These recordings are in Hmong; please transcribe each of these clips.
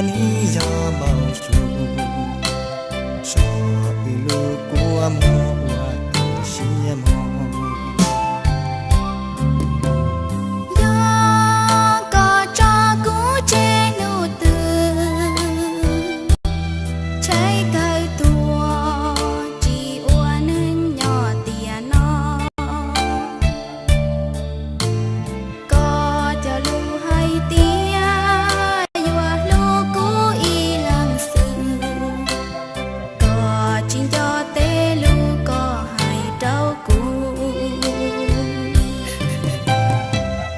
nws yog npau suav, so wb lub kua muag ua tu siab mog. Yog koj tso kuv tseg hnub twg, tshaib kawg tuag tsis ua neeg nyob tiam no. Koj cog lus hais tias yuav hlub kuv ib leeg xwb, koj tsis nco tej lus koj hais rau kuv.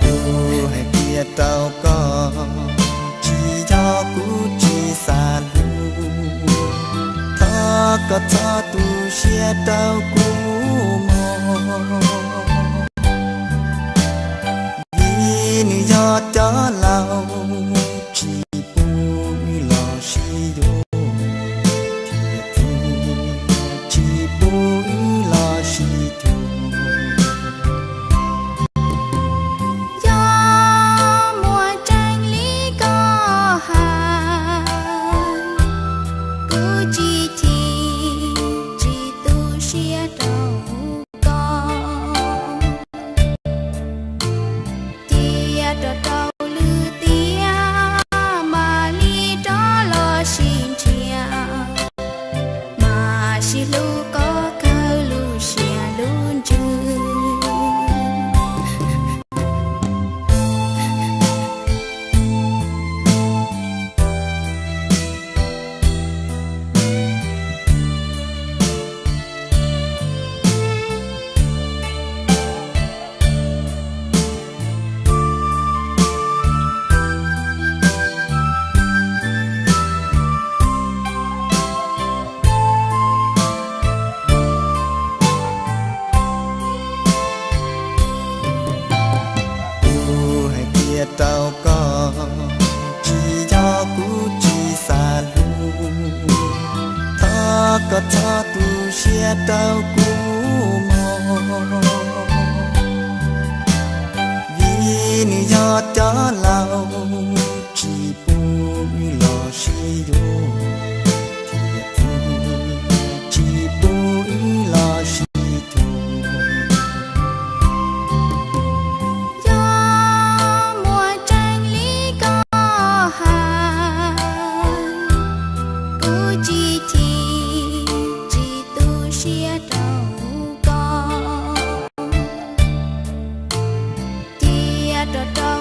Kuv hais tias rau koj, tsis yog kuv tsis xav hlub, thov koj txhob tu siab rau kuv mog. Vim nws yog cov laus tsis pub wb los sib yuav, thiab tsis pub wb los sib cuag. Yog muaj tseeb li koj hais, kuv tsis chim tsis tu siab rau koj. Cia rau rau lwm tiam mam li rov los sib nrhiav, mam sib hlub kom kawg lub siab lub ntsws. Kuv hais tias rau koj, tsis yog kuv tsis xav hlub, thov koj txhob tu siab rau kuv mog. Vim nws yog cov laus tsis pub wb los sib yuav, thiab tsis pub wb los sib cuag. Yog muaj tseeb li koj hais, kuv tsis chim tsis tu siab rau koj. Cia rau rau